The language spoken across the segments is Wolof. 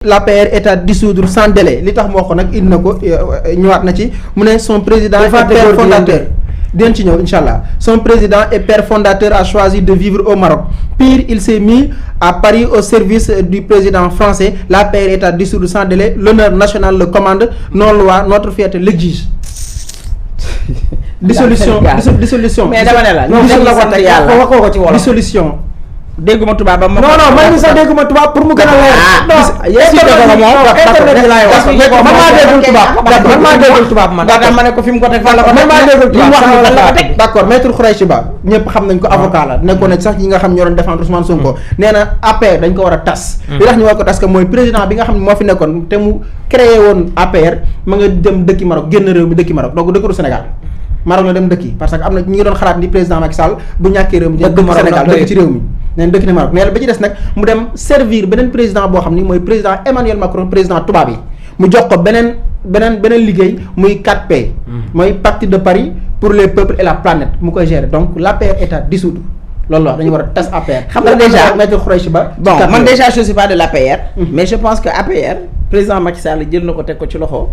L'APR est à dissoudre sans délai li tax moo ko nag indi na ko ñëwaat na ci mu ne son président et père fondateur dinañ ci ñëw incha allah son président et père fondateur a choisi de vivre au Maroc pire il s'est mis à Paris au service du président français. L'APR est à dissoudre sans délai, l'honneur national le commande, non loi notre fierté l'exige. Dissolution mais dama ne la ñoom dañ la sant yàlla waxoo ko ci wolof dissolution. dégguma tubaab ba ma. non man mii sax dégguma tubaab pour mu gën a leer. man maa déggul tubaab man. ma ne ko fi mu ko teg fan la ko teg. man maa déggul tubaab fan la ko teg. d'accord maître Khoureychi Ba ñëpp xam nañ ko avocat la nekkoon na sax ñi nga xam ñoo doon défendre Ousmane Sonko nee na APR dañ ko war a tas. li tax ñu war ko tas que mooy président bi nga xam ne moo fi nekkoon te mu créé woon APR ma nga dem dëkki Maroc génn réew mi dëkki Maroc donc dëkkaru Sénégal Maroc la dem dëkki parce que am na ñi ngi doon xalaat ni président Macky Sall bu ñàkkee réew mi dëkk Sénégal dëkk ci réew mi neen dëkk ni Maroc mais ba ci des nag mu dem servir beneen président boo xam ni mooy président Emmanuel Macron président tubaab yi mu jox ko beneen liggéey muy 4P mooy Pacte de Paris pour les peuples et la planète mu koy gérer donc l'APR est à dissoudre loolu la dañu war a tas APR. xam nga déjà maître Khoureychi Ba bon man déjà je suis pas de l'APR mais je pense que APR président Macky Sall jël na ko teg ko ci loxo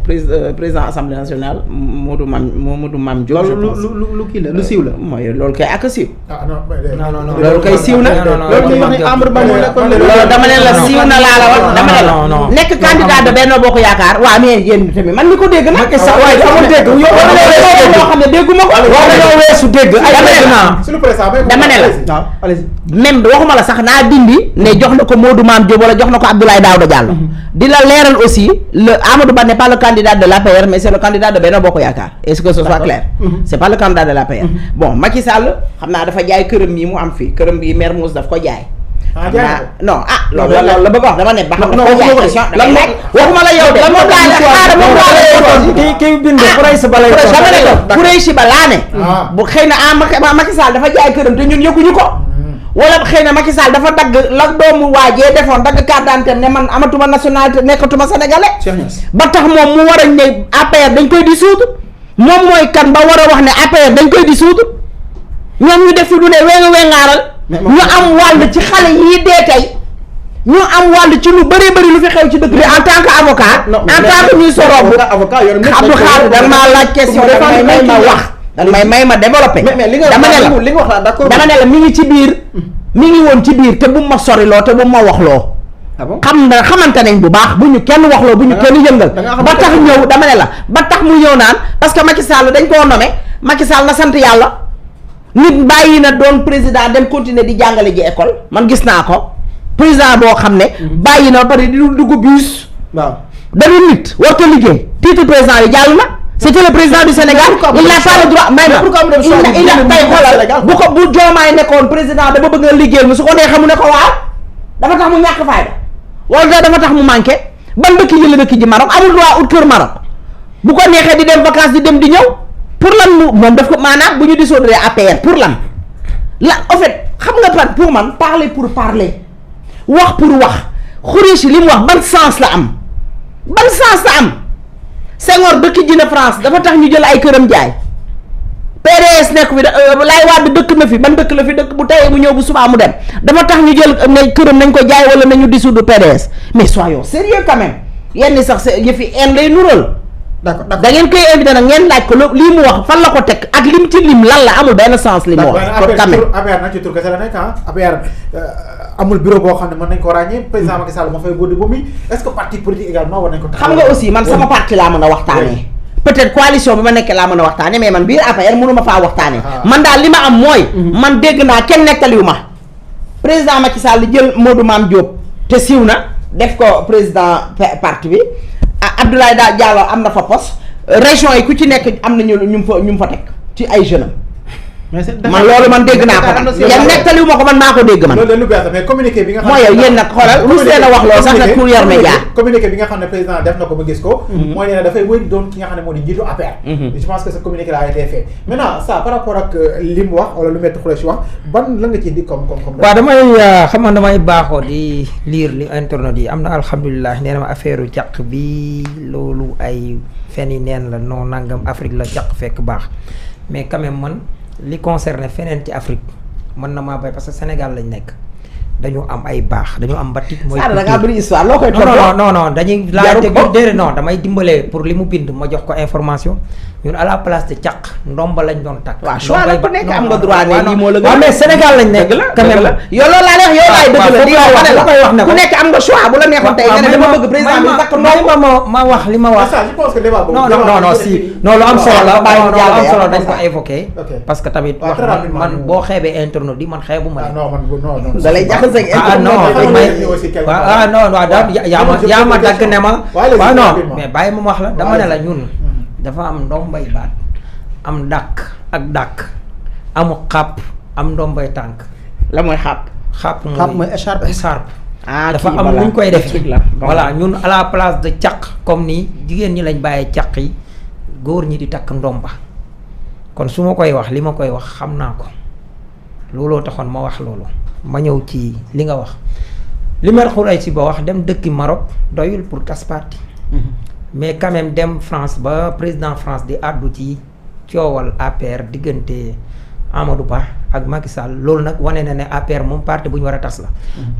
président assemblée nationale Modou Mame Diop. lu kii la lu siiw la. mooy loolu kay ak siiw. non loolu kay siiw na. loolu ñuy wax ni Amadou Ba moo nekkoon loolu dama ne la siiw na laa la wax dama ne la. nekk candidat de Benno Bokk Yaakaar. waa mais yéen tamit man mi ko dégg nag. Macky Sall waaye amul dégg yow loo xam ne dégguma ko. wax dañoo weesu dégg. dama ne la. waaw allez-y. même waxuma la sax naa dindi ne jox na ko Modou Mame Diop wala jox na ko Abdoulaye Daouda Diallo. di la leeral aussi le Amadou Ba n'est pas le candidat de l'APR mais c'est le candidat de Benno Bokk Yaakaar est-ce que ce soit clair. c'est pas le candidat de l'APR. bon Macky Sall xam naa dafa jaay këram yi mu am fii këram bi Mermoz daf ko jaay. non loolu la bëgg wax dama ne ba xam ne ko jaay question dama nekk waxuma la yow de lan moo tax xaaral moom laa kii bind Khoureychi Ba lay Khoureychi Ba laa ne bu xëy na Macky Sall dafa jaay këram te ñun yëguñu ko wala xëy na Macky Sall dafa dagg la doomu waajee defoon dagg carte d'identité ne man amatuma nationalité nekkatuma sénégalais ba tax moom mu war a ne APR dañ koy dissoudre moom mooy kan ba war a wax ne APR dañ koy dissoudre ñoom ñu def fi lu ne wengaaral ñu am wàll ci xale yii dee tey ñu am wàll ci lu bëree bëri lu fi xew ci dëkk bi en tant que avocat en tant que ñuy sorobu Abdou Khadre da maa laaj question danga may ma wax danga may ma développé dama ne la mi ngi ci biir mi ngi woon ci biir te bu ma soriloo te bu ma waxloo xamante nañ bu baax bu ñu kenn waxloo bu ñu kenn yëngal ba tax ñëw dama ne la ba tax mu ñëw naan parce que Macky Sall dañ koo nommé Macky Sall na sant yàlla nit bàyyi na doon président dem continuer di jàngale ji école man gis naa ko président boo xam ne bàyyi na ba pare di dugg bus waaw dañu nit warta liggéey titre président yi jàll na c'était le président du Sénégal il n'a pas le droit may ma il a tey xoolal bu ko bu Diomaye nekkoon président dama bëgg a liggéeyal mu su ko neexee mu ne ko waaw dafa tax mu ñàkk fayda wala dafa tax mu manqué ban dëkk ji la dëkk ji Maroc amul droit ut kër Maroc bu ko neexee di dem vacances di dem di ñëw pour lan moom daf ko maanaam bu ñu dissoudre APR pour lan en fait xam nga pan pour man parler pour parler wax pour wax Khoureychi li mu wax ban sens la am Senghor dëkk ji na France dafa tax ñu jël ay këram jaay PDS nekk fi Laay Wàdd dëkk na fi ban dëkk la fi dëkk bu teyee mu ñëw bu subaa mu dem dafa tax ñu jël ne këram nañ ko jaay wala nañu dissoudre PDS mais soyons sérieux quand même yenn sax yëfi en lay nural d'accord da ngeen koy invité nag ngeen laaj ko lii mu wax fan la ko teg ak lim ci lim lan la amul benn sens li mu wax quand même APR nag ci tur kese la nekk APR amul bureau boo xam ne mën nañ ko ràññee président Macky Sall moo fay boddi ba muy est-ce que parti politique également war nañ ko xam nga aussi man sama parti laa mën a waxtaanee peut-être coalition bi ma nekkee laa mën a waxtaanee mais man biir APR mënuma faa waxtaanee man daal li ma am mooy man dégg naa kenn nettaliwu ma président Macky Sall jël Modou Mame Diop te siiw na def ko président parti bi Abdoulaye Diallo am na fa poste région yi ku ci nekk am na ñu mu fa teg ci ay jeunes man loolu man dégg naa ko nag yan nettaliwu ma ko man maa ko dégg man loolu lu bees la mais communiqué bi nga xam mooy yow yéen nag xoolal lu seen a wax loolu sax nag pour yor média communiqué bi nga xam ne président def na ko ba gis ko mooy nee na dafay wëy doon ki nga xam ne moo di njiitu APR je pense que ce communiqué là a été fait maintenant ça par rapport ak li mu wax wala lu Maître Khoureychi wax ban la nga ci indi comme waaw damay baaxoo di lire li internet yi am na alhamdulilah nee na ma affaire u càq bi loolu ay fen yi neen la non nangam Afrique la càq fekk baax mais quand même man li concerné feneen ci Afrique mën na maa bay parce que Sénégal lañ nekk dañu am ay baax dañu am mbatit mooy da ngaa bëri histoire loo koy non dañuy laajte déedéet non damay dimbale pour li mu bind ma jox ko information ñun à la place de caq ndomba lañ doon takk. waaw choix la ku nekk am nga droit ne lii moo la gën. waaw mais Sénégal lañ nekk quand même yow loolu laa wax yow laay dëgg la di nga wane la koy wax ne ku nekk am nga choix bu la neexoon tey nga ne dama bëgg président bi takk ndomba ma wax li ma wax. je pense que débat boobu non si non lu am solo la bàyyi non lu am jàll solo ya, dañ ko ça. évoqué parce que tamit wax man boo xeebee internaute di man xeebu ma non da lay jaxase ak ah non dañ may ah non yaa ma dagg ne ma waaw non mais bàyyi ma wax la dama ne la ñun dafa am ndombay baat am dàkk ak dàkk amu xàpp am ndombay tànk la mooy xàpp xàpp mooy écharpe dafa am lu ñu koy defee voilà ñun à la place de caq comme nii jigéen ñi lañ bàyyee caq yi góor ñi di takk ndomba kon su ma koy wax li ma koy wax xam naa ko looloo taxoon ma wax loolu ma ñëw ci li nga wax li mer xuray si ba wax dem dëkki Maroc doyul pour tas parti mais quand même dem France ba président France di àddu ci coowal APR diggante Amadou Ba ak Macky Sall loolu nag wane na ne APR moom parti bu ñu war a tas la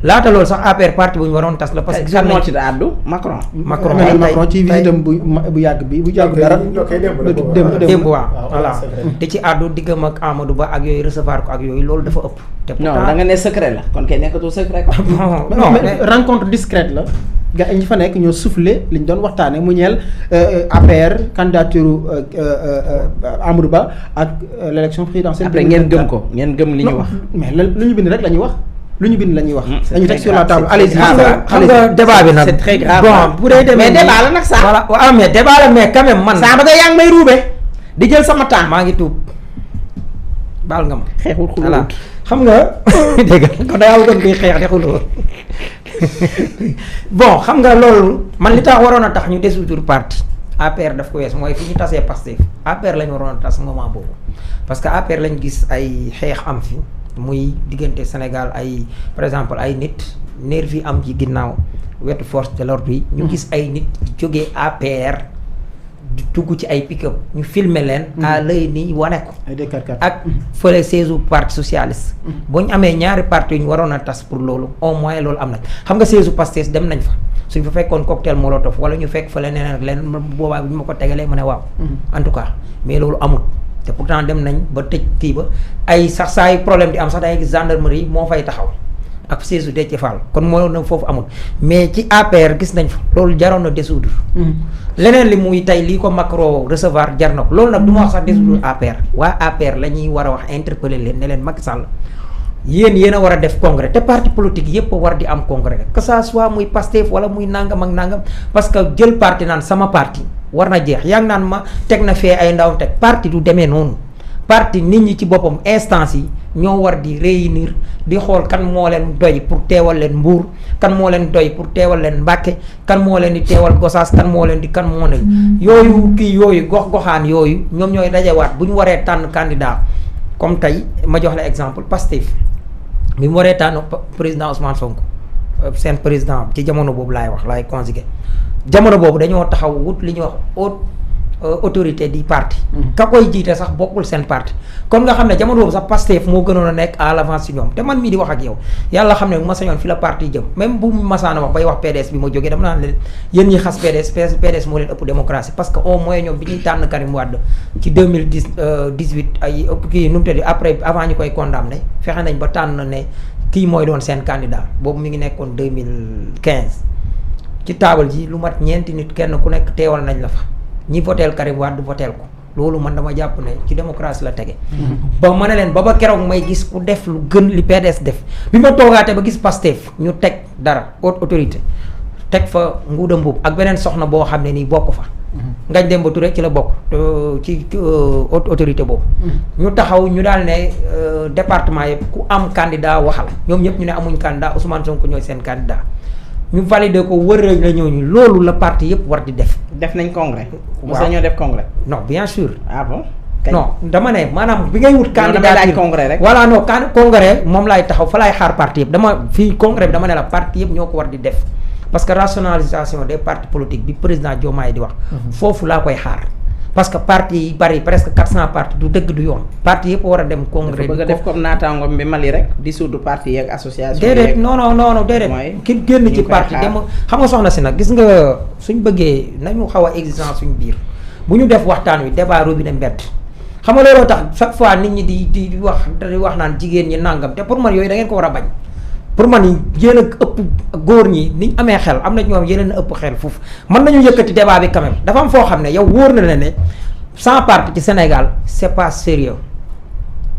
laata loolu sax APR parti bu ñu waroon tas la parce que moo ci àddu Macron ci visitam bu yàgg bi bu yàgg dara démb waaw voilà di ci àddu diggam ak Amadou Ba ak yooyu recevoir ko ak yooyu loolu dafa ëpp te non da nga ne secret la kon kay nekkatul secret ko non rencontre discrète la gaa ñi fa nekk ñoo soufflé li ñu doon waxtaane mu ñeel APR candidature Amadou Ba ak l'élection présidentielle. après ngeen gëm ko ngeen gëm li ñu wax. mais lu ñu bind rek la ñuy wax lu ñu bind la ñuy wax. dañu teg sur la table allez-y xam nga débat bi nag. c'est très grave bon bu dee demee mais débat la nag sax. voilà waaw mais débat la mais quand même man. saa ba tey yaa ngi may ruube di jël sama temps. maa ngi tuub baal nga ma. xeexul xulóo voilà xam nga dégg nga kon da ngaa bëggoon kuy xeex de xulóo bon xam nga loolu man li tax waroon a tax ñu dissoudre parti APR daf ko wees mooy fi ñu tasee Pastef APR lañ waroon a tas moment boobu parce que APR lañ gis ay xeex am fi muy diggante Sénégal ay par exemple ay nit nervi am ci ginnaaw wetu force de l'ordre yi ñu gis ay nit jógee APR di dugg ci ay pick-up ñu filmer leen à l'œil nii wane ko ak fële siège parti socialiste bu ñu amee ñaari parti yu ñu waroon a tas pour loolu au moins loolu am nañ xam nga siège Pastef dem nañ fa suñ fa fekkoon cocktail molotov wala ñu fekk fa leneen ak leneen boobaa bu ñu ma ko tegalee ma ne waaw en tout cas mais loolu amul te pourtant dem nañ ba tëj kii ba ay sax saa yu problème di am sax dangay gis gendarmerie moo fay taxaw ak siège Déthié Fall kon moo na foofu amul mais ci APR gis nañ fa loolu jaroon na dissoudre leneen li muy tey lii ko Macron recevoir jar na ko loolu nag du ma wax sax dissoudre APR waa APR la ñuy war a wax interpeller leen ne leen Macky Sall yéen a war a def congrès te parti politique yépp war di am congrès que ça soit muy Pastef wala muy nangam ak nangam parce que jël parti naan sama parti war na jeex yaa ngi naan ma teg na fee ay ndaw teg parti du demee noonu parti nit ñi ci boppam instance yi ñoo war di réunir di xool kan moo leen doy pour teewal leen Mbour kan moo leen doy pour teewal leen Mbacké kan moo leen di teewal Gossas kan moo leen di kan moo ne yooyu kii yooyu gox-goxaan yooyu ñoom ñooy dajewaat bu ñu waree tànn candidat comme tey ma jox la exemple Pastef bi mu waree tànn président Ousmane Sonko seen président ci jamono boobu laay wax laay conjugué jamono boobu dañoo taxaw wut li ñuy wax haute autorité di parti ka koy jiite sax bokkul seen parti kon nga xam ne jamono boobu sax Pastef moo gënoon a nekk à l'avance ci ñoom te man mii di wax ak yow yàlla xam ne bu ma sañoon fi la parti jëm même bu masaana wax bay wax PDS bi ma jógee dama naan leen yéen ñi xas PDS moo leen ëpp démocratie parce que au moins ñoom bi ñuy tànn Karim Wade ci 2018 ay kii nu mu tëdd après avant ñu koy condamné fexe nañ ba tànn ne kii mooy doon seen candidat boobu mi ngi nekkoon 2015 ci taabal ji lu mat ñeenti nit kenn ku nekk teewal nañ la fa ñi voteel Karim Wade voteel ko loolu man dama jàpp ne ci démocratie la tege ba ma ne leen ba keroog may gis ku def lu gën li PDS def bi ma toogaatee ba gis Pastef ñu teg dara haute autorité teg fa Ngouda Mboup ak beneen soxna boo xam ne nii bokk fa Ngagne Demba Touré ci la bokk ci haute autorité boobu ñu taxaw ñu daal ne département yëpp ku am candidat waxal ñoom ñëpp ñu ne amuñ candidat Ousmane Sonko ñooy seen candidat ñu validé ko wër la ñooñu loolu la parti yëpp war di def. def nañ congrès. waaw ñoo def congrès. non bien sûr. ah bon. non dama ne maanaam bi ngay wut. candidat laaj congrès rek. voilà non congrès moom laay taxaw fa laay xaar parti yëpp dama fii congrès bi dama ne la parti yëpp ñoo ko war di def parce que rationalisation des partis politiques bi président Diomaye di wax. foofu laa koy xaar parce que parti yi bari presque 400 partis du dëgg du yoon parti yëpp war a dem congrès bëgg a def comme naataangoom bi Mali rek dissoudre parti yeeg association déedéet non déedéet ki génn ci parti dem xam nga soxna si nag gis nga suñ bëggee nañu xaw a exigence suñ biir bu ñu def waxtaan wi débat robinet mbedd xam nga looloo tax chaque fois nit ñi di wax naan jigéen ñi nàngam te pour man yooyu da ngeen ko war a bañ pour man yéen a ëpp góor ñi niñ amee xel am na ñoom yeneen a ëpp xel foofu mën nañu yëkkati débat bi quand même dafa am foo xam ne yow wóor na la ne 100 partis ci Sénégal c'est pas sérieux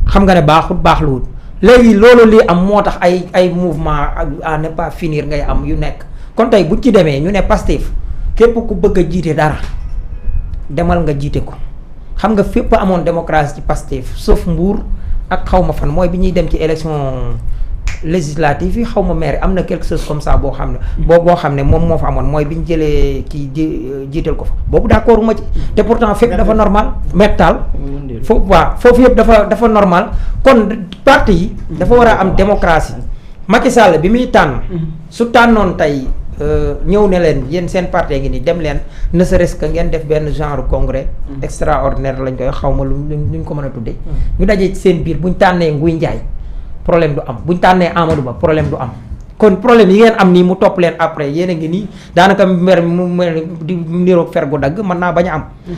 xam nga ne baaxluwul léegi loolu li am moo tax ay mouvement à ne pas finir ngay am yu nekk kon tey buñ ci demee ñu ne Pastef képp ku bëgg a jiite dara demal nga jiite ko xam nga fépp amoon démocratie ci Pastef sauf Mbour ak xaw ma fan mooy bi ñuy dem ci élection législative yi xaw ma maire am na quelque chose comme ça boo xam ne boo xam ne moom moo fa amoon mooy bi ñu jëlee kii jiital ko fa boobu d'accord ma ci te pourtant fépp dafa normal mettal foofu yëpp dafa normal kon parti yi dafa war a am démocratie Macky Sall bi muy tànn su tànnoon tey ñëw ne leen yéen seen parti ngi nii dem leen ne serait-ce que ngeen def benn genre congrès extraordinaire lañ koy xaw ma luñ ko mën a tuddee ñu dajee ci seen biir buñ tànnee Nguy Ndiaye problème du am buñ tànnee Amadou Ba problème du am kon problème yi ngeen am nii mu topp leen après yéen a ngi nii daanaka mer mu di niroog fer gu dagg mën naa bañ a am